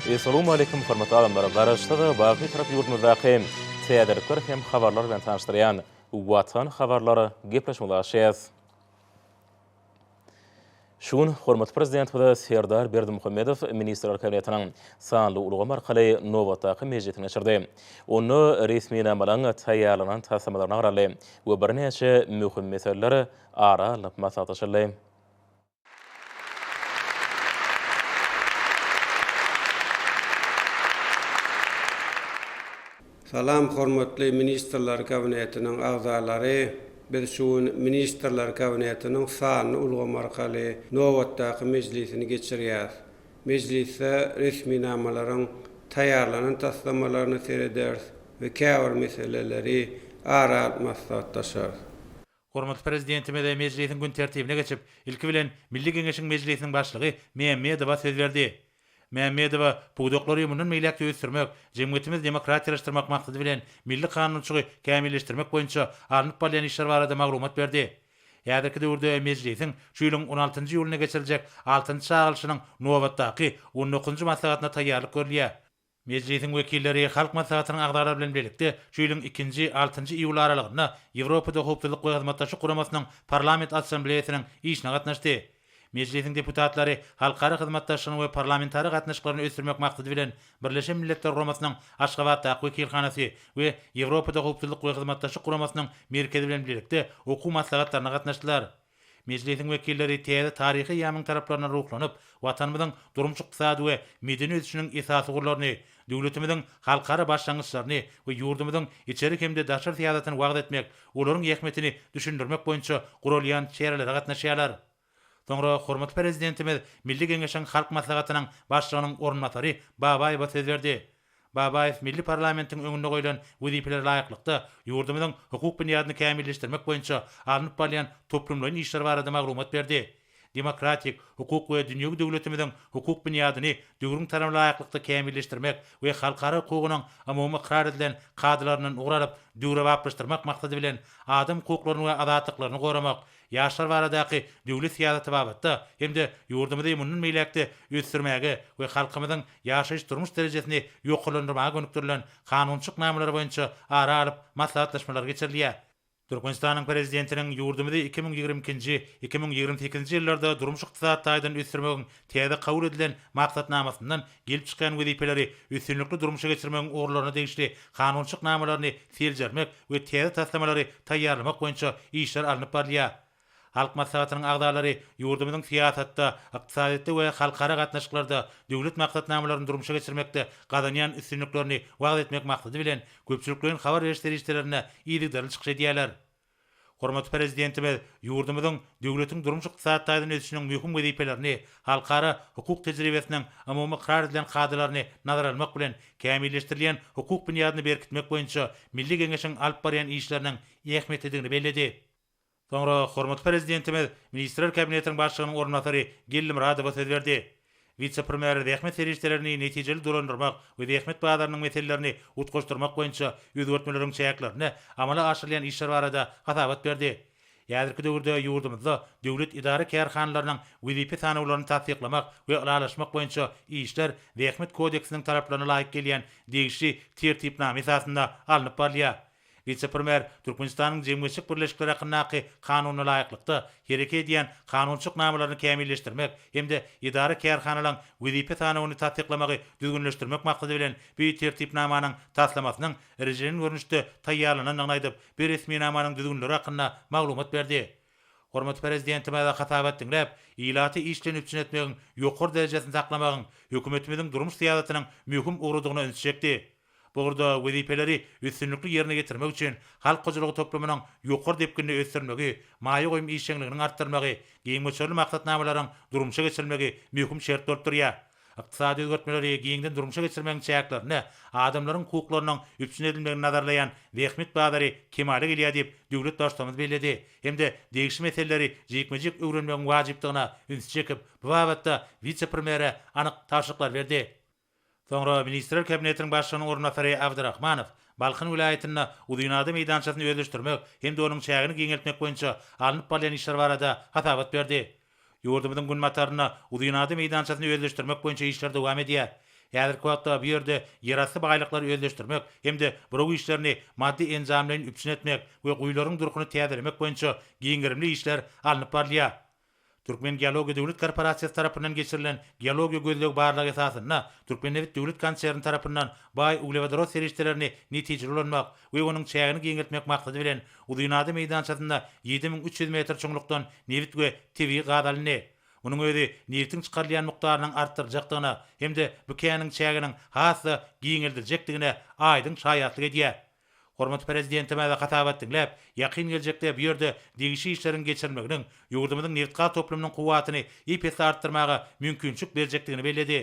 Essalawmaleýkim hormatly adamlar! Garaşsyz, baky Bitarap ýurdumyzdaky täzelikler hem habarlar bilen tanyşdyrýan Watan habarlar gepleşigimize başlaýas. Şu gün hormatly Prezidentimiz Serdar Berdimuhamedow Ministrler Kabinetiniň sanly ulgam arkaly nobatdaky mejlisini geçirdi. Onda resminamalaryň taýýarlanan taslamalaryna garaldy we birnäçe möhüm meseleler ara alnyp maslahatlaşyldy. Salam hormatly Ministrler Kabinetiniň agzalary! Biz şu gün Ministrler Kabinetiniň sanly ulgam arkaly nobatdaky mejlisini geçirýäris. Mejlisde resminamalaryň taýýarlanan taslamalaryna serederis we käbir meseleleri ara alyp maslahatlaşarys. Hormatly Prezidentimiz mejlisiň gün tertibine geçip, ilki bilen, Milli Geňeşiň Mejlisiniň Başlygy Mämmedowa söz berdi. Mämmedowa pudaklary mundan beýläk-de ösdürmek, jemgyýetimizi demokratiýalaşdyrmak maksady bilen, milli kanunçygy kämilleşdirmek boýunça alnyp barylýan işler barada maglumat berdi. Häzirki döwürde Mejlisiň şu ýylyň on altynjy iýulynda geçiriljek altynjy çagyrylyşynyň nobatdaky on dokuzynjy maslahatyna taýýarlyk görülýär. Mejlisiň wekilleri Halk Maslahatynyň agzalary bilen bilelikde şu ýylyň ikinji, altynjy iýul aralygynda Ýewropada Howpsuzlyk we Hyzmatdaşlyk Guramasynyň Parlament Assambleýasynyň işine gatnaşdy. Mejlisiň deputatlary halkara hyzmatdaşlygyny we parlamentara gatnaşyklaryny ösdürmek maksady bilen Birleşen Milletler Guramasynyň Aşgabatdaky wekilhanasy we Ýewropada Howpsuzlyk we Hyzmatdaşlyk Guramasynyň merkezi bilen bilelikde okuw maslahatlaryna gatnaşdylar. Mejlisiň wekilleri täze taryhy eýýamyň taraplaryna ruhlanyp, Watanymyzyň durmuş-ykdysady we medeni ösüşiniň esasy ugurlaryny, döwletimiziň halkara başlangyçlaryny we ýurdumyzyň içeri hem-de daşary syýasatyny wagyz etmek, olaryň ähmiýetini düşündirmek boýunça guralýan çärelere gatnaşýarlar. Soňra hormatly Prezidentimiz Milli Geňeşiň Halk Maslahatynyň Başlygynyň orunbasary Babaýewa söz berdi. Babaýew milli parlamentiň öňünde goýlan wezipelere laýyklykda, ýurdumyzyň hukuk binýadyny kämilleşdirmek boýunça alnyp barylýan toplumlaýyn işler barada maglumat berdi. Demokratik, hukuk we dünýewi döwletimiziň hukuk binýadyny döwrüň talabyna laýyklykda kämilleşdirmek we halkara hukugynyň umumy ykrar edilen kadalaryndan ugur alyp döwrebaplaşdyrmak maksady bilen, adam hukuklaryny we azatlyklaryny goramak, Ýaşlar baradaky döwlet syýasaty babatda hem-de ýurdumyzy mundan beýläk-de ösdürmäge we halkymyzyň ýaşaýyş-durmuş derejesini ýokarlandyrmaga gönükdirilen kanunçylyk namalary boýunça ara alyp maslahatlaşmalar geçirilýär. Türkmenistanyň Prezidentiniň ýurdumyzy 2022-nji, 2028-nji ýyllarda durmuş-ykdysady taýdan ösdürmegiň täze kabul edilen Maksatnamasyndan gelip çykýan wezipeleri üstünlikli durmuşa geçirmegiň ugurlaryna degişli kanunçylyk namalaryny seljermek we täze taslamalary taýýarlamak boýunça işler alnyp barylýar. Halk Maslahatynyň agzalary ýurdumyzyň syýasatda, ykdysadyýetde we halkara gatnaşyklarda döwlet maksatnamalaryny durmuşa geçirmekde gazanýan üstünliklerini wagyz etmek maksady bilen, köpçülikleýin habar beriş serişdelerinde yzygiderli çykyş edýärler. Hormatly Prezidentimiz ýurdumyzyň döwletiň durmuş-ykdysady taýdan ösüşiniň möhüm wezipelerini, halkara hukuk tejribesiniň umumy ykrar edilen kadalaryny nazara almak bilen, kämilleşdirilýän hukuk binýadyny berkitmek boýunça Milli Geňeşiň alyp barýan işleriniň ähmiýetlidigini belledi. Soňra hormatly Prezidentimiz Ministrler Kabinetiniň Başlygynyň orunbasary Geldimyradowa söz berdi. Wise-premýer zähmet serişdelerini netijeli dolandyrmak we zähmet bazarynyň meselelerini utgaşdyrmak boýunça özgertmeleriň çäklerinde amala aşyrylýan işler barada hasabat berdi. Häzirki döwürde ýurdumyzda döwlet edara-kärhanalarynyň wezipe sanawlaryny tassyklamak we ylalaşmak boýunça işler Zähmet kodeksiniň talaplaryna laýyk gelýän degişli Tertipnama esasynda alnyp barylýar. Wise-premýer Türkmenistanyň Jemgyýetçilik birleşikleri hakyndaky Kanunyna laýyklykda, hereket edýän kanunçylyk namalaryny kämilleşdirmek hem-de edara-kärhanalaryň wezipe sanawyny tassyklamagy düzgünleşdirmek maksady bilen bu Tertipnamanyň taslamasynyň rejelen görnüşde taýýarlanandygyny aýdyp, bu resminamanyň düzgünleri hakynda maglumat berdi. Hormatly Prezidentimiz hasabat diňläp, ilaty iş bilen üpjün etmegiň ýokary derejesini saklamagyň hökümetimiziň durmuş syýasatynyň möhüm ugrudygyna ünsi çekdi. Bu ugurda wezipeleri üstünlikli ýerine ýetirmek üçin halk hojalygy toplumynyň ýokary depginde ösdürilmegi, maýa goýum işjeňliginiň artdyrylmagy, giň möçberli maksatnamalaryň durmuşa geçirilmegi möhüm şert bolup durýar. Ykdysady özgertmeleri giňden durmuşa geçirmegiň çäklerinde adamlaryň hukuklarynyň üpjün edilmegini nazarlaýan zähmet bazary kemala gelýär diýip, döwlet Baştutanymyz belledi hem-de degişli meseleleri jikme-jik öwrenmegiň wajypdygyna ünsi çekip, bu babatda wise-premýere anyk tabşyryklar berdi. Soňra Ministrler Kabinetiniň Başlygynyň orunbasary Abdyrahmanow Balkan welaýatynda Uzynada meýdançasyny özleşdirmek hem-de onuň çägini giňeltmek boýunça alnyp barylýan işler barada hasabat berdi. Ýurdumyzyň günbatarynda Uzynada meýdançasyny özleşdirmek boýunça işler dowam edýär. Häzirki wagtda bu ýerde ýerasty baýlyklary özleşdirmek hem-de buraw işlerini maddy-enjamlaýyn üpjün etmek we guýularyň durkuny täzelemek boýunça giň gerimli işler alnyp barylýar. Türkmengeologiýa döwlet korporasiýasy tarapyndan geçirilen geologiýa gözleg barlagy esasynda Türkmennebit döwlet konserni tarapyndan baý uglewodorod serişdelerini netijeli ulanmak we onuň çägini giňeltmek maksady bilen, Uzynada meýdançasynda 7300 metr çuňlukdan nebit we tebigy gaz alyndy. Munuň özi nebitiň çykarylýan mukdarynyň artdyryljakdygyna hem-de bu käniň çäginiň has-da giňeldiljekdigine aýdyň şaýatlyk edýär. Hormatly Prezidentimiz hasabat diňläp, ýakyn geljekde bu ýerde degişli işleriň geçirilmeginiň ýurdumyzyň nebitgaz toplumynyň kuwwatyny ep-esli artdyrmaga mümkinçilik berjekdigini belledi.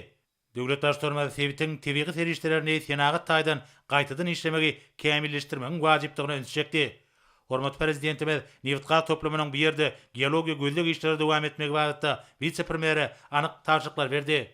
Döwlet Baştutanymyz sebitiň tebigy serişdelerini senagat taýdan gaýtadan işlemegi kämilleşdirmegiň wajypdygyna ünsi çekdi. Hormatly Prezidentimiz nebitgaz toplumynyň bu ýerde geologiýa-gözleg işleri dowam etmegi babatda wise-premýere anyk tabşyryklary berdi.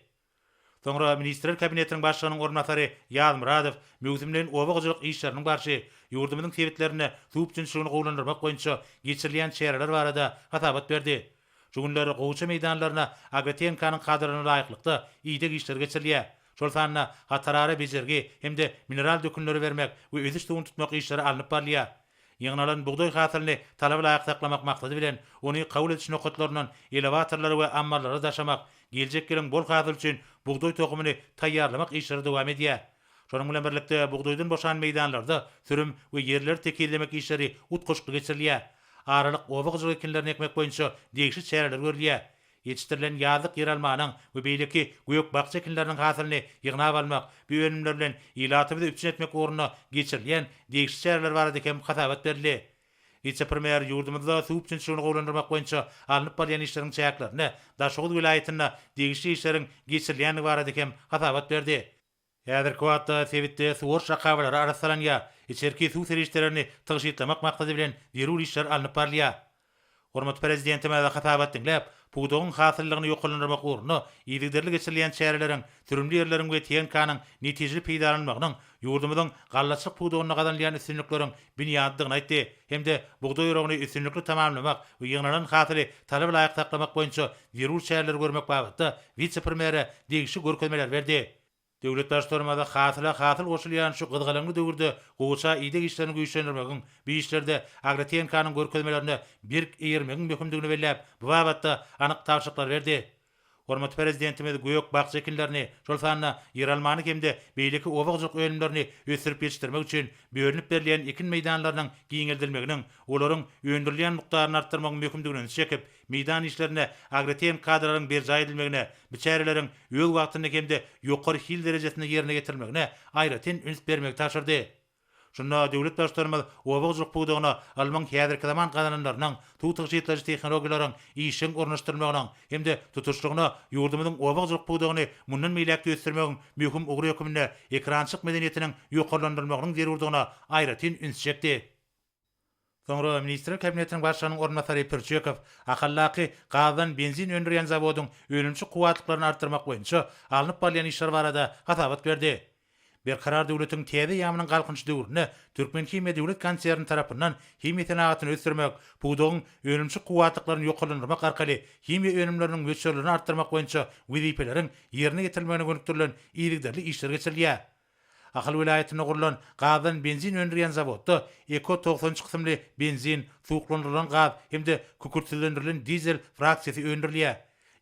Soňra Ministrler Kabinetiniň Başlygynyň orunbasary Ýazmyradow möwsümleýin oba hojalyk işleriniň barşy, ýurdumyzyň sebitlerinde suw üpjünçiligini gowulandyrmak boýunça geçirilýän çäreler barada hasabat berdi. Şu günler gowaça meýdanlaryna agrotehinikanyň kadalaryna laýyklykda ideg işleri geçirilýär. Şol sanda hatarara bejergi hem-de mineral dökünleri bermek we ösüş suwuny tutmak işleri alnyp barylýar. Ýygnalan bugdaý hasylyny talaba laýyk saklamak maksady bilen, ony kabul ediş nokatlaryndan elewatorlara we ammarlara daşamak, geljek ýylyň bol hasyly üçin bugdaý tohumyny taýýarlamak işleri dowam edýär. Şonuň bilen birlikde, bugdaýdan boşan meýdanlarda sürüm we ýerleri tekizlemek işleri utgaşykly geçirilýär. Aralyk oba hojalyk ekinlerini ekmek boýunça degişli çäreler görülýär. Ýetişdirilen ýazlyk ýeralmanyň we beýleki gök-bakja ekinleriniň hasylyny ýygnap almak, bu önümler bilen ilatymyzy üpjün etmek ugrunda geçirilýän degişli çäreler barada hem hasabat berildi. Wise-premýer ýurdumyzda suw üpjünçiligini gowulandyrmak boýunça alnyp barylýan işleriň çäklerinde Daşoguz welaýatynda degişli işleriň geçirilýändigi barada hem hasabat berdi. Häzirki wagtda sebitde suwaryş akabalary arassalanýar, içerki suw serişdelerini tygşytlamak maksady bilen zerur işler alnyp barylýar. Hormatly Prezidentimiz hasabat diňläp, pudagyň hasyllylygyny ýokarlandyrmak ugrunda yzygiderli geçirilýän çäreleriň, sürümli ýerleriň we tehnikanyň netijeli peýdalanylmagynyň ýurdumyzyň gallaçylyk pudagynda gazanylýan üstünlikleriň binýadydygyny aýtdy hem-de bugdaý oragyny üstünlikli tamamlamak we ýygnalan hasyly talaba laýyk saklamak boýunça zerur çäreleri görmek babatda wise-premýere degişli görkezmeleri berdi. Döwlet Baştutanymyz hasyla hasyl goşulýan şu gyzgalaňly döwürde gowaça ideg işlerini güýçlendirmegiň, bu işlerde agrotehinikanyň görkezmelerine berk eýermegiň möhümdigini belläp, bu babatda anyk tabşyryklary berdi. Hormatly Prezidentimiz gök-bakja ekinlerini, şol sanda ýeralmany hem-de beýleki oba hojalyk önümlerini ösdürip ýetişdirmek üçin bölünip berilýän ekin meýdanlarynyň giňeldilmeginiň, olaryň öndürilýän mukdaryny artdyrmagyň möhümdigine ünsi çekip, meýdan işlerinde agrotehniki kadalaryň berjaý edilmegine, bu çäreleriň öz wagtynda hem-de ýokary hil derejesinde ýerine ýetirilmegine aýratyn üns bermegi tabşyrdy. Şunda döwlet Baştutanymyz oba hojalyk pudagyna ylmyň häzirki zaman gazananlarynyň, suw tygşytlaýjy tehnologiýalaryň işjeň ornaşdyrylmagynyň hem-de tutuşlygyna ýurdumyzyň oba hojalyk pudagyny mundan beýläk-de ösdürmegiň möhüm ugry hökmünde ekerançylyk medeniýetiniň ýokarlandyrylmagynyň zerurdygyna aýratyn ünsi çekdi. Soňra Ministrler Kabinetiniň Başlygynyň orunbasary Pürçekow Ahaldaky gazdan benzin öndürýän zawodyň önümçilik kuwwatlyklaryny artdyrmak boýunça alnyp barylýan işler barada hasabat berdi. Berkarar döwletiň täze eýýamynyň Galkynyş döwründe Türkmenhimiýa döwlet konserni tarapyndan himiýa senagatyny ösdürmek, pudagyň önümçilik kuwwatlyklaryny ýokarlandyrmak arkaly himiýa önümleriniň möçberlerini artdyrmak boýunça wezipeleriň ýerine ýetirilmegine gönükdirilen yzygiderli işler geçirilýär. Ahal welaýatynda gurlan gazdan benzin öndürýän zawodda Eko 93 kysymly benzin, suwuklandyrylan gaz hem-de kükürtsizlendirilen dizel fraksiýasy öndürilýär.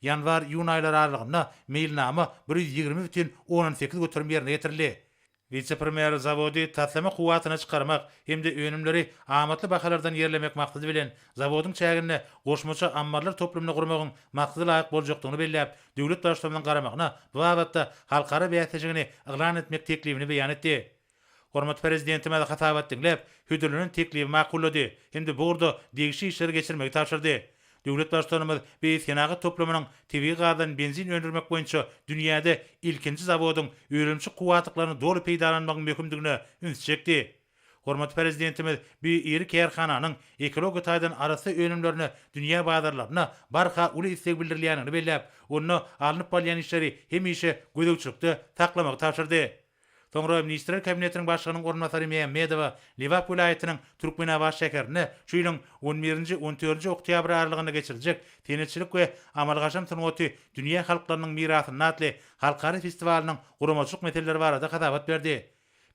Ýanwar-iýun aýlary aralygynda meýilnama 120,8% ýerine ýetirildi. Wise-premýer zawody taslama kuwwatyna çykarmak hem-de önümleri amatly bahalardan ýerlemek maksady bilen, zawodyň çäginde goşmaça ammarlar toplumyny gurmagyň maksada laýyk boljakdygyny belläp, döwlet Baştutanymyzyň garamagyna bu babatda halkara bäsleşigini yglan etmek teklibini beýan etdi. Hormatly Prezidentimiz hasabat diňläp, hödürlenen teklibi makullady hem-de bu ugurda degişli işleri geçirmegi tabşyrdy. Döwlet Baştutanymyz bu senagat toplumynyň tebigy gazdan benzin öndürmek boýunça dünýäde ilkinji zawodyň önümçilik kuwwatlyklaryny doly peýdalanmagyň möhümdigine ünsi çekdi. Hormatly Prezidentimiz bu iri kärhananyň ekologiýa taýdan arassa önümlerine dünýä bazarlarynda barha uly isleg bildirilýändigini belläp, onda alnyp barylýan işleri hemişe gözegçilikde saklamagy tabşyrdy. Soňra Ministrler Kabinetiniň Başlygynyň orunbasary Mämmedowa Lebap welaýatynyň Türkmenabat şäherinde şu ýylyň on birinji, on dördünji oktýabr aralygynda geçiriljek Senetçilik we amaly-haşam sungaty dünýä halklarynyň mirasynda atly halkara festiwalynyň guramaçylyk meseleleri barada hasabat berdi.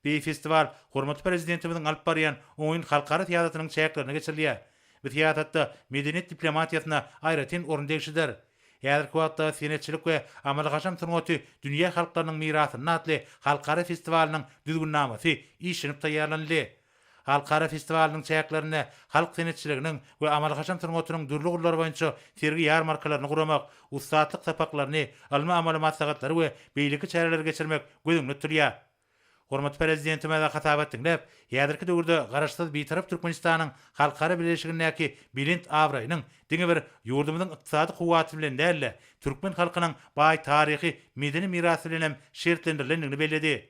Bu festiwal hormatly Prezidentimiziň alyp barýan oňyn halkara syýasatynyň çäklerinde geçirilýär. Bu syýasatda medeniýet diplomatiýasyna aýratyn orun degişlidir. Häzirki wagtda Senetçilik we amaly-haşam sungaty dünýä halklarynyň mirasynda atly halkara festiwalynyň düzgünnamasy işlenip taýýarlanyldy. Halkara festiwalynyň çäklerinde halk senetçiliginiň we amaly-haşam sungatynyň dürli ugurlary boýunça sergi-ýarmarkalaryny guramak, ussatlyk sapaklaryny, ylmy-amaly maslahatlary we beýleki çäreleri geçirmek göz öňünde tutulýar. Hormatly Prezidentimiz hasabat diňläp, häzirki döwürde Garaşsyz, Bitarap Türkmenistanyň halkara bileleşigindäki belent abraýynyň diňe bir ýurdumyzyň ykdysady kuwwaty bilen däl-de, türkmen halkynyň baý taryhy, medeni mirasy bilen hem şertlendirilendigini belledi.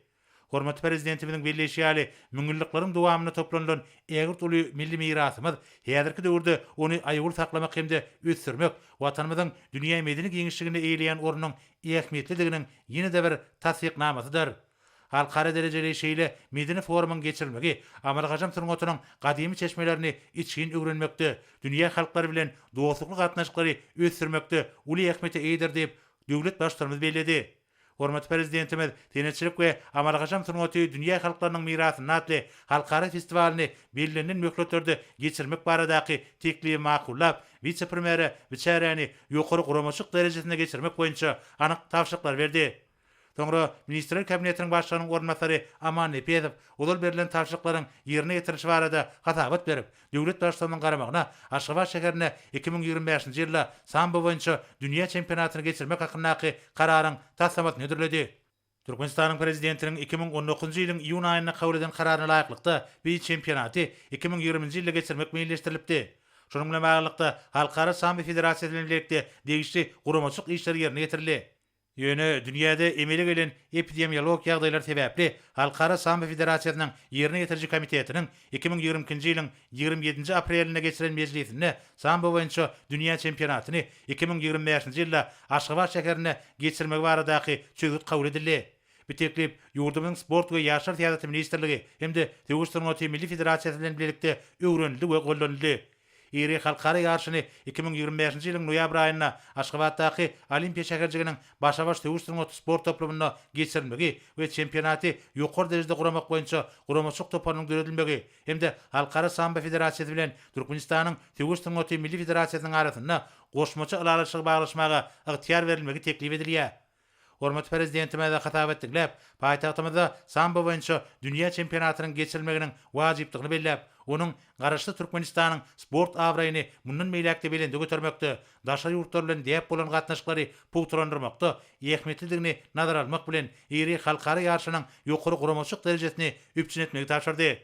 Hormatly Prezidentimiziň belleýşi ýaly, müňýyllyklaryň dowamynda toplanylan ägirt uly milli mirasymyz häzirki döwürde ony aýawly saklamak hem-de ösdürmek Watanymyzyň dünýä medeni giňişliginde eýeleýän ornunyň ähmiýetlidiginiň ýene-de bir tassyknamasydyr. Halkara derejeli şeýle medeni forumyň geçirilmegi amaly-haşam sungatynyň gadymy çeşmelerini içgin öwrenmekde, dünýä halklary bilen dostlukly gatnaşyklary ösdürmekde uly ähmiýete eýedir diýip, döwlet Baştutanymyz belledi. Hormatly Prezidentimiz Senetçilik we amaly-haşam sungaty dünýä halklarynyň mirasynda atly halkara festiwalyny bellenilen möhletlerde geçirmek baradaky teklibi makullap, wise-premýere bu çäräni ýokary guramaçylyk derejesinde geçirmek boýunça anyk tabşyryklary berdi. Soňra Ministrler Kabinetiniň Başlygynyň orunbasary Aman Nepesow ozal berlen tabşyryklaryň ýerine ýetirilişi barada hasabat berip, döwlet Baştutanynyň garamagyna Aşgabat şäherinde 2025-nji ýylda sambo boýunça dünýä çempionatyny geçirmek hakyndaky Kararyň taslamasyny hödürledi. Türkmenistanyň Prezidentiniň 2019-njy ýylyň iýun aýynda kabul eden Kararyna laýyklykda, bu çempionaty 2020-nji ýylda geçirmek meýilleşdirilipdi. Şunuň bilen baglylykda, Halkara sambo federasiýasy bilen bilelikde degişli guramaçylyk işleri ýerine ýetirildi. Ýöne dünýäde emele gelen epidemiologik ýagdaýlar sebäpli Halkara sambo federasiýasynyň Ýerine ýetiriji komitetiniň 2022-nji ýylyň 27-nji aprelinde geçiren mejlisinde sambo boýunça dünýä çempionatyny 2025-nji ýylda Aşgabat şäherinde geçirmegi baradaky çözgüt kabul edildi. Bu teklip ýurdumyzyň Sport we ýaşlar syýasaty ministrligi hem-de Söweş sungaty milli federasiýasy bilen bilelikde öwrenildi we goldanyldy. Iri halkara ýaryşyny 2025-nji ýylyň noýabr aýynda Aşgabatdaky Olimpiýa şäherjiginiň Başa-baş söweş sungaty sport toplumynda geçirilmegi we çempionaty ýokary derejede guramak boýunça guramaçylyk toparynyň döredilmegi hem-de Halkara sambo federasiýasy bilen Türkmenistanyň Söweş sungaty milli federasiýasynyň arasynda goşmaça ylalaşygy baglaşmaga ygtyýar berilmegi teklip edilýär. Hormatly Prezidentimiz hasabat diňläp, paýtagtymyzda sambo boýunça dünýä çempionatynyň geçirilmeginiň wajypdygyny belläp, onuň Garaşsyz Türkmenistanyň sport abraýyny mundan beýläk-de belende götermekde, daşary ýurtlar bilen däp bolan gatnaşyklary pugtalandyrmakda ähmiýetlidigini nazara almak bilen, iri halkara ýaryşynyň ýokary guramaçylyk derejesini üpjün etmegi tabşyrdy.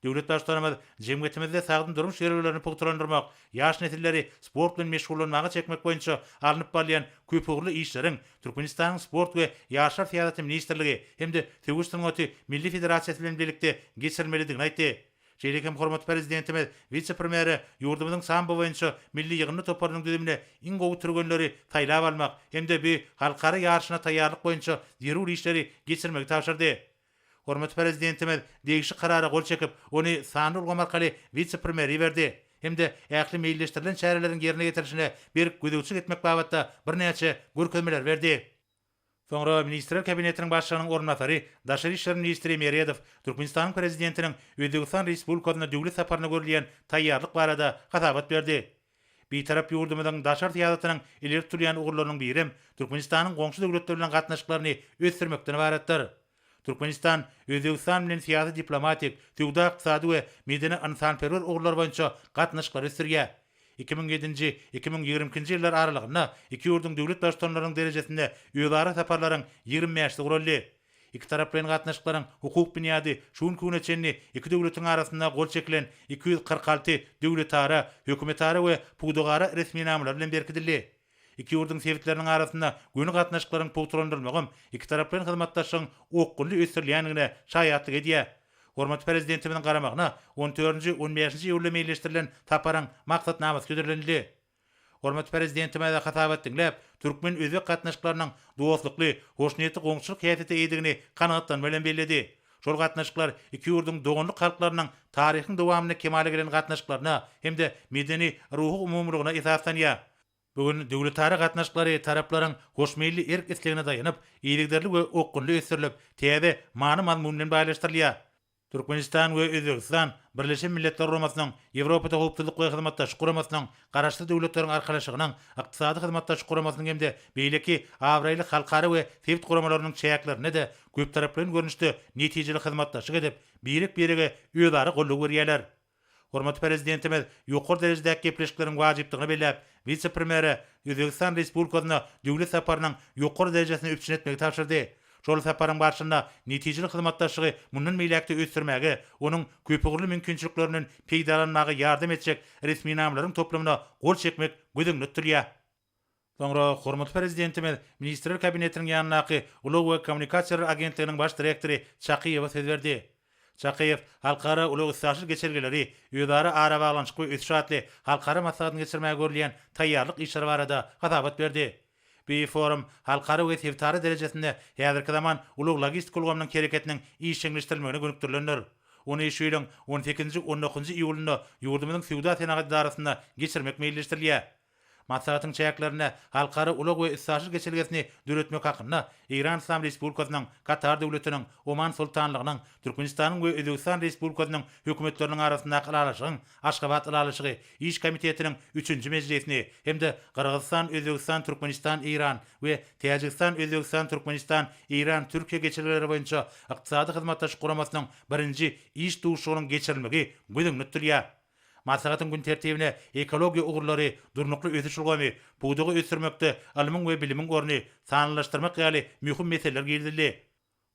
Döwlet Baştutanymyz jemgyýetimizde sagdyn durmuş ýörelgelerini pugtalandyrmak, ýaş nesilleri sport bilen meşgullanmaga çekmek boýunça alnyp barylýan köpugurly işleriň Türkmenistanyň Sport we ýaşlar syýasaty ministrligi hem-de Söweş sungaty milli federasiýasy bilen bilelikde geçirilmelidigini aýtdy. Şeýle hem hormatly Prezidentimiz wise-premýere ýurdumyzyň sambo boýunça milli ýygyndy toparynyň düzümine iň gowy türgenleri saýlap almak hem-de bu halkara ýaryşyna taýýarlyk boýunça zerur işleri geçirmegi tabşyrdy. Hormatly Prezidentimiz degişli Karara gol çekip, ony sanly ulgam arkaly wise-premýere iberdi hem-de ähli meýilleşdirilen çäreleriň ýerine ýetirilişine berk gözegçilik etmek babatda birnäçe görkezmeleri berdi. Soňra Ministrler Kabinetiniň Başlygynyň orunbasary, daşary işler ministri Meredow Türkmenistanyň Prezidentiniň Özbegistan Respublikasyna döwlet saparyna görülýän taýýarlyk barada hasabat berdi. Bitarap ýurdumyzyň daşary syýasatynyň ileri tutulýan ugurlarynyň birem Türkmenistanyň goňşy döwletler bilen gatnaşyklaryny ösdürmekden ybaratdyr. Türkmenistan Özbegistan bilen syýasy-diplomatik, söwda-ykdysady we medeni-ynsanperwer ugurlar boýunça gatnaşyklary ösdürýär. 2007-nji, 2022-nji ýyllar aralygynda iki ýurduň döwlet Baştutanlarynyň derejesinde özara saparlaryň ýigrimi bäşisi guraldy. Ikitaraplaýyn gatnaşyklaryň hukuk binýady şu günki güne çenli iki döwletiň arasynda gol çekilen 246 döwletara, hökümetara we pudagara resminamalar bilen berkidildi. Iki ýurduň sebitleriniň arasynda göni gatnaşyklaryň pugtalandyrylmagam ikitaraplaýyn hyzmatdaşlygyň okgunly ösdürilýändigine şaýatlyk edýär. Hormatly Prezidentimiziň garamagyna on dördünji, on bäşinji iýulda meýilleşdirilen saparyň maksatnamasy hödürlenildi. Hormatly Prezidentimiz hasabat diňläp, türkmen-özbek gatnaşyklarynyň dostlukly, hoşniýetli goňşuçylyk häsiýete eýedigini kanagatlanma bilen belledi. Şol gatnaşyklar iki ýurduň doganlyk halklarynyň taryhyň dowamynda kemala gelen gatnaşyklaryna hem-de medeni-ruhy umumylygyna esaslanýar. Bu gün döwletara gatnaşyklary taraplaryň hoşmeýilli erk-islegine daýanyp, yzygiderli we okgunly ösdürilip, täze many-mazmun bilen baýlaşdyrylýar. Türkmenistan we Özbegistan Birleşen Milletler Guramasynyň, Ýewropada Howpsuzlyk we Hyzmatdaşlyk Guramasynyň, Garaşsyz Döwletleriň Arkalaşygynyň, Ykdysady Hyzmatdaşlyk Guramasynyň hem-de beýleki abraýly halkara we sebit guramalarynyň çäklerinde-de köptaraplaýyn görnüşde netijeli hyzmatdaşlyk edip, birek-birege özara goldaw berýärler. Hormatly Prezidentimiz ýokary derejedäki gepleşikleriň wajypdygyny belläp, wise-premýere Özbegistan Respublikasyna döwlet saparynyň ýokary derejesini üpjün etmegi tabşyrdy. Şol saparyň barşynda netijeli hyzmatdaşlygy mundan beýläk-de ösdürmäge, onuň köpugurly mümkinçiliklerinden peýdalanmaga ýardam etjek resminamalaryň toplumyna gol çekmek göz öňünde tutulýar. Soňra hormatly Prezidentimiz Ministrler Kabinetiniň ýanyndaky Ulag we kommunikasiýalar agentliginiň baş direktory Çakyýewe söz berdi. Çakyýew Halkara ulag-üstaşyr geçelgeleri, özara arabaglanyşyk we ösüş atly halkara maslahatyny geçirmäge görülýän taýýarlyk işleri barada hasabat berdi. Bu forum halkara we sebitara derejesinde häzirki zaman ulag-logistika ulgamynyň hereketiniň işjeňleşdirilmegine gönükdirilendir. Ony şu ýylyň on sekizinji, on dokuzynjy iýulynda ýurdumyzyň Söwda-senagat edarasynda geçirmek meýilleşdirilýär. Maslahatyň çäklerinde Halkara ulag we üstaşyr geçelgesini döretmek hakynda Eýran Yslam Respublikasynyň, Katar Döwletiniň, Oman Soltanlygynyň, Türkmenistanyň we Özbegistan Respublikasynyň Hökümetleriniň arasyndaky Ylalaşygyň, Aşgabat Ylalaşygy, Iş komitetiniň üçünji mejlisini hem-de Gyrgyzystan, Özbegistan, Türkmenistan, Eýran we Täjigistan, Özbegistan, Türkmenistan, Eýran, Türkiýe geçelgeleri boýunça Ykdysady Hyzmatdaşlyk Guramasynyň birinji iş duşuşygynyň geçirilmegi göz öňünde tutulýar. Maslahatyň gün tertibine ekologiýa ugurlary, durnukly ösüş ulgamy, pudagy ösdürmekde ylmyň we bilimiň orny, sanlylaşdyrmak ýaly möhüm meseleler girizildi.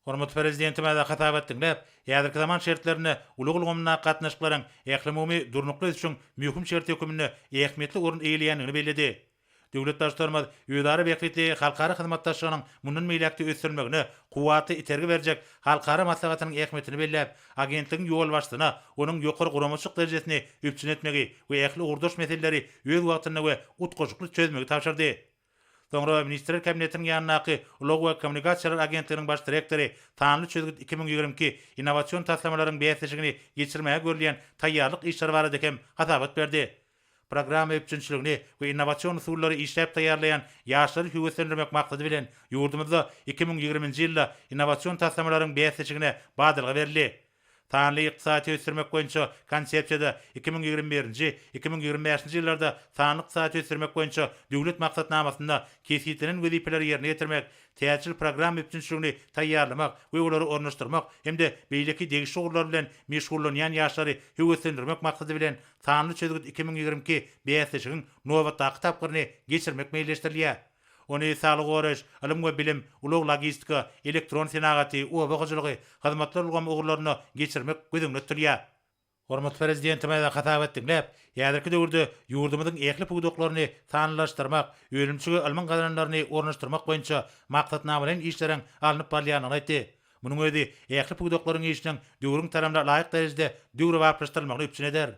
Hormatly Prezidentimiz hasabat diňläp, häzirki zaman şertlerinde ulag ulgamyndaky gatnaşyklaryň ählumumy durnukly ösüşiň möhüm şerti hökmünde ähmiýetli orun eýeleýändigini belledi. Döwlet Baştutanymyz özara bähbitli halkara hyzmatdaşlygynyň mundan beýläk-de ösdürilmegine kuwwatly itergi berjek halkara maslahatynyň ähmiýetini belläp, agentligiň ýolbaşçysyna onuň ýokary guramaçylyk derejesini üpjün etmegi we ähli ugurdaş meseleleri öz wagtynda we utgaşykly çözmegi tabşyrdy. Soňra Ministrler Kabinetiniň ýanyndaky Ulag we kommunikasiýalar agentliginiň baş direktory Sanly çözgüt 2022 innowasion taslamalaryň bäsleşigini geçirmäge görülýän taýýarlyk işleri barada hem hasabat berdi. Programma üpjünçiligini we innowasion usullary işläp taýýarlaýan ýaşlary höweslendirmek maksady bilen, ýurdumyzda 2020-nji ýylda innowasion taslamalaryň bäsleşigine badalga berildi. Sanly ykdysadyýeti ösdürmek boýunça Konsepsiýada 2021-nji, 2025-nji ýyllarda sanly ykdysadyýeti ösdürmek boýunça Döwlet maksatnamasynda kesgitlenen wezipeleri ýerine ýetirmek, täjir programma üpjünçiligini taýýarlamak we olary ornaşdyrmak hem-de beýleki degişli ugurlar bilen meşgullanýan ýaşlary höweslendirmek maksady bilen Sanly çözgüt 2022 bäsleşigiň nobatdaky tapgyryny geçirmek meýilleşdirilýär. Ony saglygy goraýyş, ylym we bilim, ulag-logistika, elektron senagaty, oba hojalygy, hyzmatlar ulgamy ugurlarynda geçirmek göz öňünde tutulýar. Hormatly Prezidentimiz hasabat diňläp, häzirki döwürde ýurdumyzyň ähli pudaklaryny sanlylaşdyrmak, önümçige ylmyň gazananlaryny ornaşdyrmak boýunça maksatnamalaýyn işleriň alnyp barylýandygyny aýtdy. Munuň özi ähli pudaklaryň işiniň döwrüň talabyna laýyk derejede döwrebaplaşdyrylmagyny üpjün eder.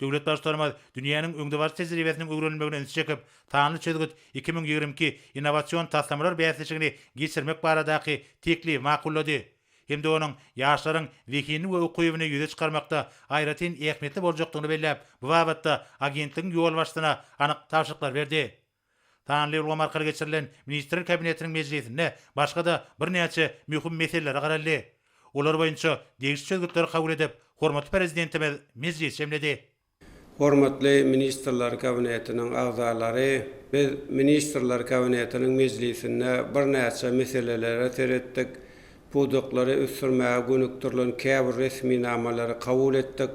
Döwlet Baştutanymyz dünýäniň öňdebaryjy tejribesiniň öwrenilmegine ünsi çekip, Sanly çözgüt 2022 innowasion taslamalar bäsleşigini geçirmek baradaky teklibi makullady hem-de onuň ýaşlaryň zehinini we ukybyny ýüze çykarmakda aýratyn ähmiýetli boljakdygyny belläp, bu babatda agentligiň ýolbaşçysyna anyk tabşyryklar berdi. Sanly ulgam arkaly geçirilen Ministrler Kabinetiniň mejlisinde başga-da birnäçe möhüm meselelere garaldy. Olar boýunça degişli çözgütleri kabul edip, hormatly Prezidentimiz mejlisi jemledi. Hormatly Ministrler Kabinetiniň agzalary, biz Ministrler Kabinetiniň mejlisinde birnäçe meselelere seretdik, pudaklary ösdürmäge gönükdirilen käbir resminamalary kabul etdik.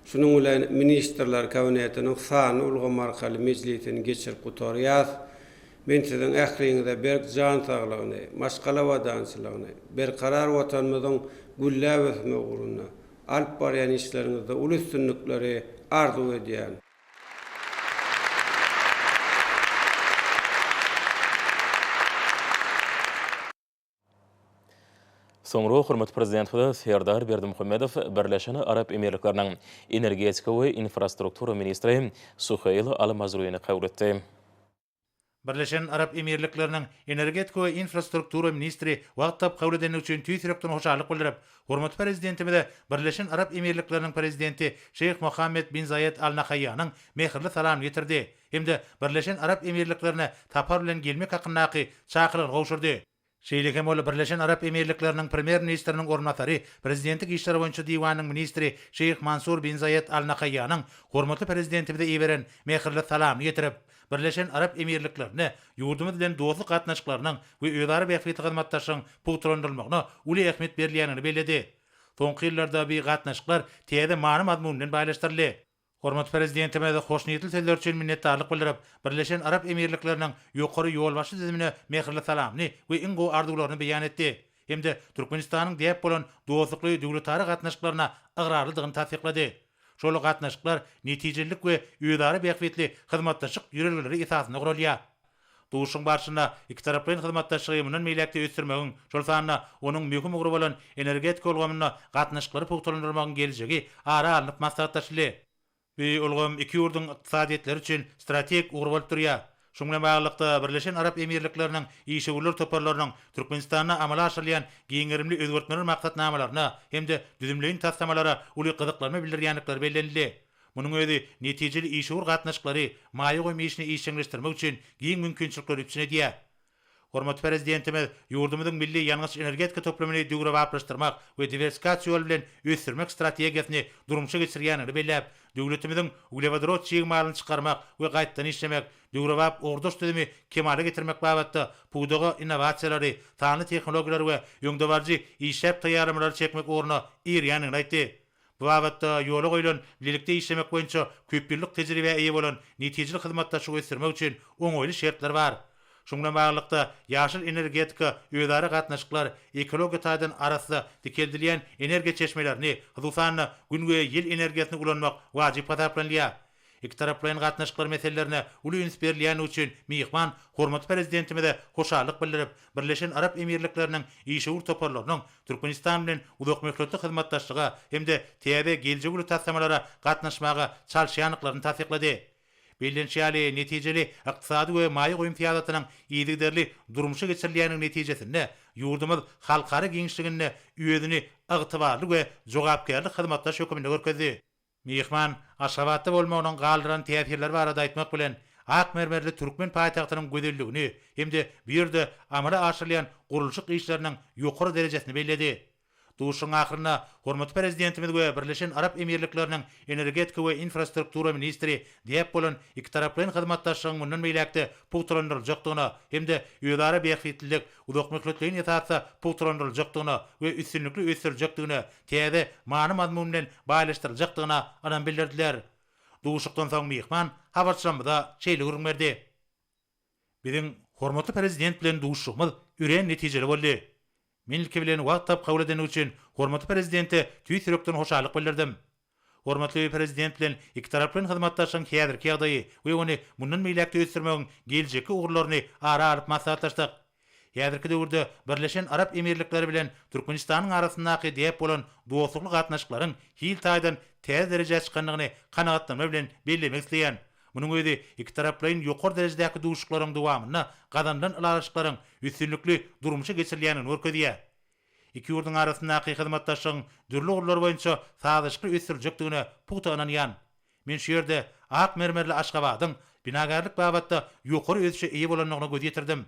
Şunuň bilen Ministrler Kabinetiniň sanly ulgam arkaly mejlisini geçirip gutarýas. Men siziň ähliňize berk jan saglygyny, maşgala abadançylygyny, berkarar Watanymyzyň gülläp ösmegi ugrunda alyp barýan işleriňizde uly üstünlikleri arzuw edýän. Soňra hormatly Prezidentimiz Serdar Berdimuhamedow Birleşen Arap Emirlikleriniň energetika we infrastruktura ministri Suheýl Al-Mazruini kabul etdi. Birleşen Arap Emirlikleriniň energetika we infrastruktura ministri wagt tapyp kabul edendigi üçin tüýs ýürekden hoşallyk bildirip, hormatly Prezidentimize Birleşen Arap Emirlikleriniň Prezidenti Şeýh Mohammed bin Zaýed Al Nahaýýanyň mähirli salamyny ýetirdi hem-de Birleşen Arap Emirliklerine sapar bilen gelmek hakyndaky çakylygyny gowşurdy. Şeýle hem ol Birleşen Arap Emirlikleriniň Premýer-ministriniň orunbasary, Prezidentlik işleri boýunça diwanynyň ministri Şeýh Mansur bin Zaýed Al Nahaýýanyň hormatly Prezidentimize iberen mähirli salamyny getirip, Birleşen Arap Emirliklerinde ýurdumyz bilen dostluk gatnaşyklarynyň we özara bähbitli hyzmatdaşlygyň pugtalandyrylmagyna uly ähmiýet berilýändigini belledi. Soňky ýyllarda bu gatnaşyklar täze many-mazmun bilen baýlaşdyryldy. Hormatly Prezidentimiz hoşniýetli sözleri üçin minnetdarlyk bildirip, Birleşen Arap Emirlikleriniň ýokary ýolbaşçy düzümine mähirli salamyny we iň gowy arzuwlaryny beýan etdi hem-de Türkmenistanyň däp bolan dostlukly döwletara gatnaşyklaryna ygrarlydygyny tassyklady. Şol gatnaşyklar netijelilik we özara bähbitli hyzmatdaşlyk ýörelgeleri esasynda guralýar. Duşuşygyň barşynda ikitaraplaýyn hyzmatdaşlygy mundan beýläk-de ösdürmegiň, şol sanda onuň möhüm ugry bolan energetika ulgamynda gatnaşyklary pugtalandyrmagyň geljegi ara alnyp maslahatlaşyldy. Bu ulgam iki ýurduň ykdysadyýetleri üçin strategik ugur bolup durýar. Şunuň bilen baglylykda, Birleşen Arap Emirlikleriniň işewürler toparlarynyň Türkmenistanda amala aşyrylýan giň gerimli özgertmeler maksatnamalaryna hem-de düzümleýin taslamalara uly gyzyklanma bildirýändikleri bellenildi. Munuň özi netijeli işewür gatnaşyklary, maýa goýum işini işjeňleşdirmek üçin giň mümkinçilikleri üpjün edýär. Hormatly Prezidentimiz ýurdumyzyň milli ýangyç-energetika toplumyny döwrebaplaşdyrmak we diwersifikasiýa ýoly bilen ösdürmek strategiýasyny durmuşa geçirýändigini belläp, döwletimiziň uglewodorod çig malyny çykarmak we gaýtadan işlemek, döwrebap ugurdaş düzümi kemala getirmek babatda pudaga innowasiýalary, sanly tehnologiýalary we öňdebaryjy işläp taýýarlamalary çekmek ugruna eýerýändigini aýtdy. Bu babatda ýola goýlan bilelikde işlemek boýunça köpýyllyk tejribä eýe bolan netijeli hyzmatdaşlygy ösdürmek üçin oňaýly şertler bar. Şunuň bilen baglylykda, ýaşyl energetika, özara gatnaşyklar, ekologiýa taýdan arassa, dikeldilýän energiýa çeşmelerini, hususan-da, Gün we ýel energiýasyny ulanmak wajyp hasaplanylýar. Ikitaraplaýyn gatnaşyklar meselelerine uly üns berilýändigi üçin myhman hormatly Prezidentimize hoşallyk bildirip, Birleşen Arap Emirlikleriniň işewür toparlarynyň Türkmenistan bilen uzakmöhletli hyzmatdaşlyga hem-de täze geljegi uly taslamalara gatnaşmaga çalyşýandyklaryny tassyklady. Bellenişi ýaly, netijeli ykdysady we maýa goýum syýasatynyň yzygiderli durmuşa geçirilýändigi netijesinde ýurdumyz halkara giňişliginde özüni ygtybarly we jogapkärli hyzmatdaş hökmünde görkezdi. Myhman Aşgabatda bolmagynyň galdyran täsirleri barada aýtmak bilen, ak mermerli türkmen paýtagtynyň gözelligini hem-de bu ýerde amala aşyrylýan gurluşyk işleriniň ýokary derejesini belledi. Duşuşygyň ahyrynda hormatly Prezidentimiz we Birleşen Arap Emirlikleriniň energetika we infrastruktura ministri däp bolan ikitaraplaýyn hyzmatdaşlygyň mundan beýläk-de pugtalandyryljakdygyna hem-de özara bähbitlilik, uzakmöhletleýin esasda pugtalandyryljakdygyna we üstünlikli ösdüriljekdigine täze many-mazmun bilen baýlaşdyryljakdygyna ynam bildirdiler. Duşuşykdan soň myhman habarçylarymyza şeýle gürrüň berdi. Biziň hormatly Prezident bilen duşuşygymyz örän netijeli boldy. Men ilki bilen wagt tapyp kabul edendigi üçin hormatly Prezidente tüýs ýürekden hoşallyk bildirdim. Hormatly Prezident bilen ikitaraplaýyn hyzmatdaşlygyň häzirki ýagdaýy we ony mundan beýläk-de ösdürmegiň geljekki ugurlaryny ara alyp maslahatlaşdyk. Häzirki döwürde Birleşen Arap Emirlikleri bilen Türkmenistanyň arasyndaky däp bolan dostlukly gatnaşyklaryň hil taýdan täze derejä çykandygyny kanagatlanma bilen bellemek isleýän. Munuň özi ikitaraplaýyn ýokary derejedäki duşuşyklaryň dowamynda gazanylan ylalaşyklaryň üstünlikli durmuşa geçirilýändigini görkezýär. Iki ýurduň arasyndaky hyzmatdaşlygyň dürli ugurlar boýunça sazlaşykly ösdüriljekdigine pugta ynanýan. Men şu ýerde ak mermerli Aşgabadyň binagärlik babatda ýokary ösüşe eýe bolandygyna göz ýetirdim.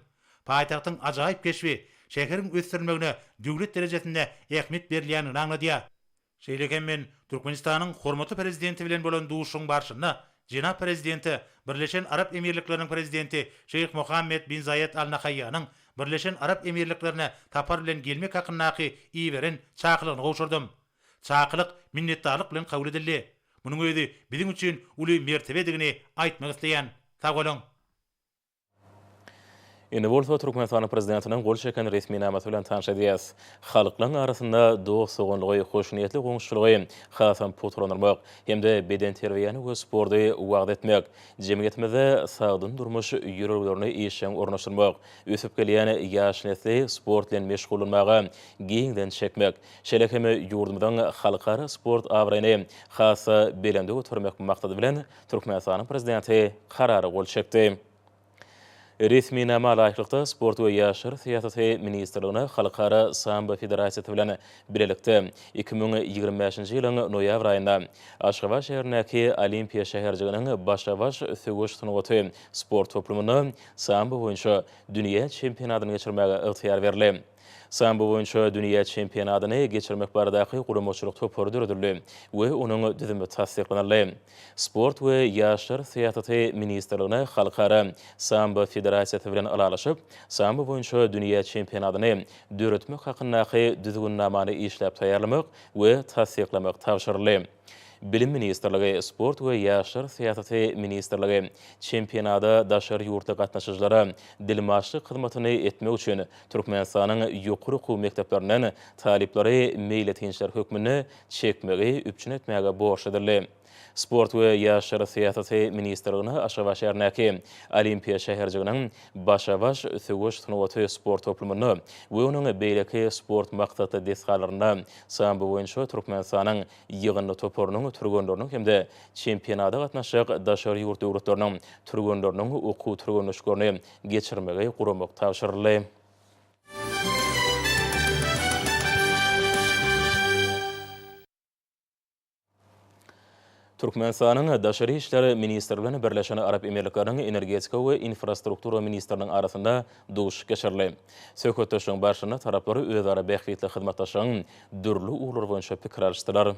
Paýtagtyň ajaýyp keşbi şäheriň ösdürilmegine döwlet derejesinde ähmiýet berilýändigini aňladýar. Şeýle hem men Türkmenistanyň hormatly Prezidenti bilen bolan duşuşygyň barşynda jenap Prezidente Birleşen Arap Emirlikleriniň Prezidenti Şeýh Mohammed bin Zaýed Al Nahaýýanyň Birleşen Arap Emirliklerine sapar bilen gelmek hakyndaky iberen çakylygyny gowşurdym. Çakylyk minnetdarlyk bilen kabul edildi. Munuň özi biziň üçin uly mertebedigini aýtmak isleýän. Sag boluň! Indi bolsa Türkmenistanyň Prezidentiniň gol çeken resminamasy bilen tanyş edýäris. Halklaryň arasynda dost-doganlygy, hoşniýetli goňşuçylygy hasam pugtalandyrmak hem-de bedenterbiýäni we sporty wagyz etmek, jemgyýetimizde sagdyn durmuş ýörelgelerini işjeň ornaşdyrmak, ösüp gelýän ýaş nesli sport bilen meşgullanmaga giňden çekmek, şeýle hem ýurdumyzyň halkara sport abraýyny has-da belende götermek maksady bilen, Türkmenistanyň Prezidenti Karara gol çekdi. Resminama laýyklykda, Sport we ýaşlar syýasaty ministrligine Halkara sambo federasiýasy bilen bilelikde 2025-nji ýylyň noýabr aýynda Aşgabat şäherindäki Olimpiýa şäherjiginiň başa-baş söweş sungaty sport toplumynda sambo boýunça dünýä çempionatyny geçirmäge ygtyýar berildi. Sambo boýunça dünýä çempionatyny geçirmek baradaky guramaçylyk topary döredildi we onuň düzümi tassyklanyldy. Sport we ýaşlar syýasaty ministrligine Halkara sambo federasiýasy bilen ylalaşyp, sambo boýunça dünýä çempionatyny döretmek hakyndaky düzgünnamany işläp taýýarlamak we tassyklamak tabşyryldy. Bilim ministrligi, Sport we ýaşlar syýasaty ministrligi çempionata daşary ýurtly gatnaşyjylara dilmaçlyk hyzmatyny etmek üçin Türkmenistanyň ýokary okuw mekdeplerinden talyplary meýletinçiler hökmünde çekmegi üpjün etmäge borçly edildi. Sport we ýaşlar syýasaty ministrligine Aşgabat şäherindäki Olimpiýa şäherjiginiň başa-baş söweş sungaty sport toplumynda we onuň beýleki sport maksatly desgalarynda sambo boýunça Türkmenistanyň ýygyndy toparynyň türgenleriniň hem-de çempionata gatnaşjak daşary ýurt döwletleriniň türgenleriniň okuw-türgenleşiklerini geçirmegi guramak tabşyryldy. Türkmenistanyň Daşary işler ministri bilen Birleşen Arap Emirlikleriniň Energetika we infrastruktura ministriniň arasynda duşuşyk geçirildi. Söhbetdeşligiň barşynda taraplar özara bähbitli hyzmatdaşlygyň dürli ugurlary boýunça pikir alyşdylar.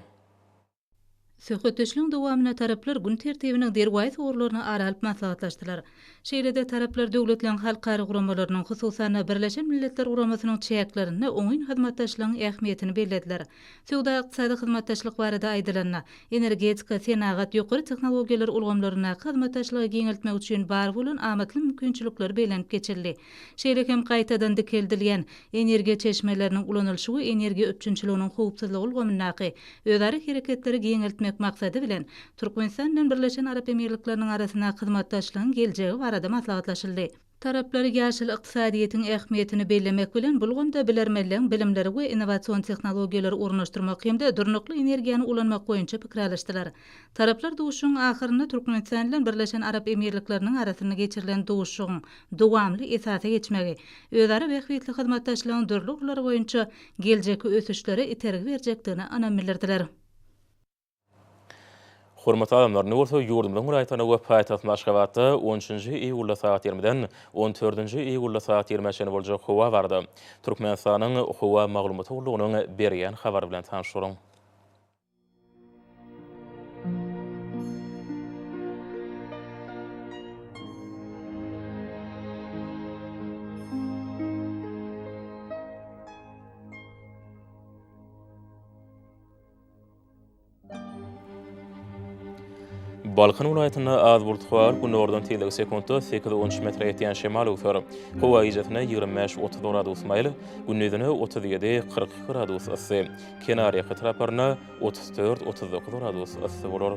Söhbetdeşligiň dowamynda taraplar gün tertibiniň derwaýys ugurlaryny ara alyp maslahatlaşdylar. Şeýle-de taraplar döwletleriň halkara guramalarynyň, hususan-da, Birleşen Milletler Guramasynyň çäklerinde oňyn hyzmatdaşlygyň ähmiýetini bellediler. Söwda-ykdysady hyzmatdaşlyk barada aýdylanda, energetika, senagat, ýokary tehnologiýalar ulgamlaryndaky hyzmatdaşlygy giňeltmek üçin bar bolan amatly mümkinçilikler bellenip geçildi. Şeýle hem gaýtadan dikeldilýän energiýa çeşmeleriniň ulanylyşy we energiýa üpjünçiliginiň howpsuzlygy ulgamyndaky özara hereketleri giňeltmek maksady bilen, Türkmenistan bilen Birleşen Arap Emirlikleriniň arasyndaky hyzmatdaşlygyň geljegi barada maslahatlaşyldy. Taraplar ýaşyl ykdysadyýetiň ähmiýetini bellemek bilen, bu ulgamda bilermenleň bilimleri we innowasion tehnologiýalary ornaşdyrmak hem-de durnukly energiýany ulanmak boýunça pikir alyşdylar. Taraplar duşuşygyň ahyrynda Türkmenistan bilen Birleşen Arap Emirlikleriniň arasynda geçirilen duşuşygyň dowamly esasa geçmegi, özara bähbitli hyzmatdaşlygyň dürli ugurlary boýunça geljekki ösüşlere itergi berjekdigine ynam bildirdiler. Hormatly adamlar, indi bolsa ýurdumyzyň welaýatlarynda we paýtagtymyz Aşgabatda on üçünji iýulda sagat ýigrimiden on dördünji iýulda sagat ýigrimä çenli boljak howa barada Türkmenistanyň Howa maglumaty gullugynyň berýän habary bilen tanyş boluň. Balkan welaýatynda az bulut howa, günordan tizligi sekuntda sekiz-on üç metre ýetýän şemal öwser. Howa gijesine 25-30 gradus maýyl, gündizine 37-42 gradus yssy. Kenarýaka etraplarynda 34-39 gradus yssy bolar.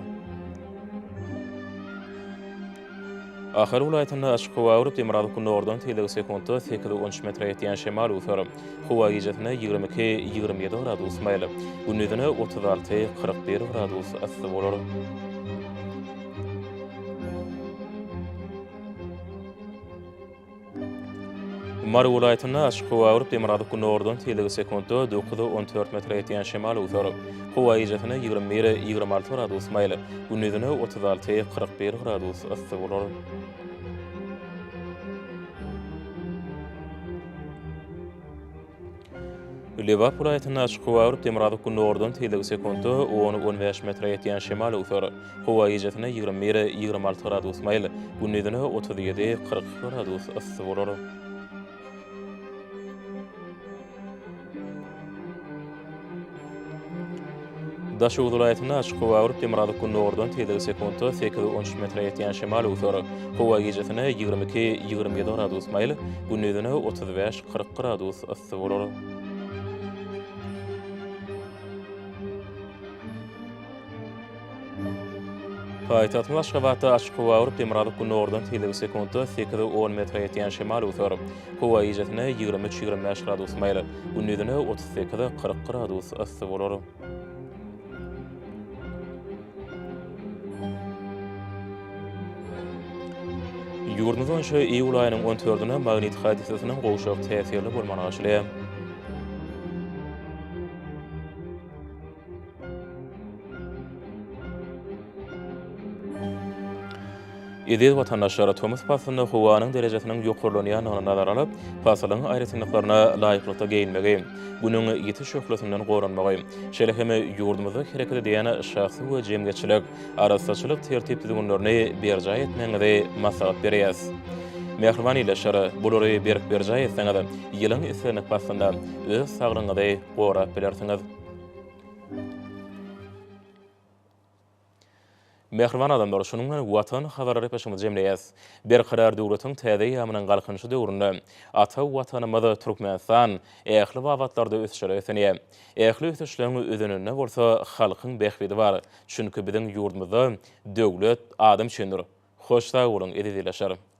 Ahal welaýatynda açyk howa bolup, demirgazyk-gündogardan tizligi sekuntda sekiz-on üç metre ýetýän şemal öwser. Howa gijesine 22, 27 gradus maýyl, gündizine 36, 41 gradus yssy bolar. Mary welaýatynda açyk howa bolup, demirgazyk-gündogardan tizligi sekuntda 9-14 metre ýetýän şemal öwser. Howa gijesine 21, 26 gradus maýyl, gündizine 36, 41 gradus yssy bolar. Lebap welaýatynda açyk howa bolup, demirgazyk-gündogardan tizligi sekuntda on-on bäş metre ýetýän şemal öwser. Howa gijesine 21, 26 gradus maýyl, gündizine 37, 42 gradus yssy bolar. Daşoguz welaýatynda açyk howa bolup, demirgazyk-gündogardan tizligi sekuntda sekiz-on üç metre ýetýän şemal öwser. Howa gijesine 22, 27 gradus maýyl, gündizine 35, 40 gradus yssy bolar. Paýtagtymyz Aşgabatda açyk howa bolup, demirgazyk-gündogardan tizligi sekuntda sekiz-on metre ýetýän şemal öwser. Howa gijesine 23, 25 gradus maýyl, gündizine 38, 40 gradus yssy bolar. Ýurdumyz boýunça iýul aýynyň on dördüne magnit hadysasynyň gowşak täsirli bolmagyna garaşylýar. Eziz watandaşlar, tomus paslynda howanyň derejesiniň ýokarlanýandygyny nazara alyp, pasylyň aýratynlyklaryna laýyklykda geýinmegi, Günüň ýiti şöhlesinden goranmagy, şeýle hem ýurdumyzda hereket edýän şahsy we jemgyýetçilik arassaçylyk tertip-düzgünlerini berjaý etmegiňizi maslahat berýäris. Mähriban ildeşler, bulary berk berjaý etseňiz, ýylyň islendik paslynda öz saglygyňyzy gorap bilersiňiz. Mähriban adamlar, şunuň bilen Watan habarlary gepleşigimizi jemleýäs. Berkarar döwletiň täze eýýamynyň Galkynyşy döwründe ata Watanymyz Türkmenistan ähli babatlarda ösüşlere beslenýär. Ähli ösüşleň özeninde bolsa halkyň bähbidi bar. Çünki biziň ýurdumyzda döwlet adam üçindir. Hoş sag boluň, eziz ildeşler!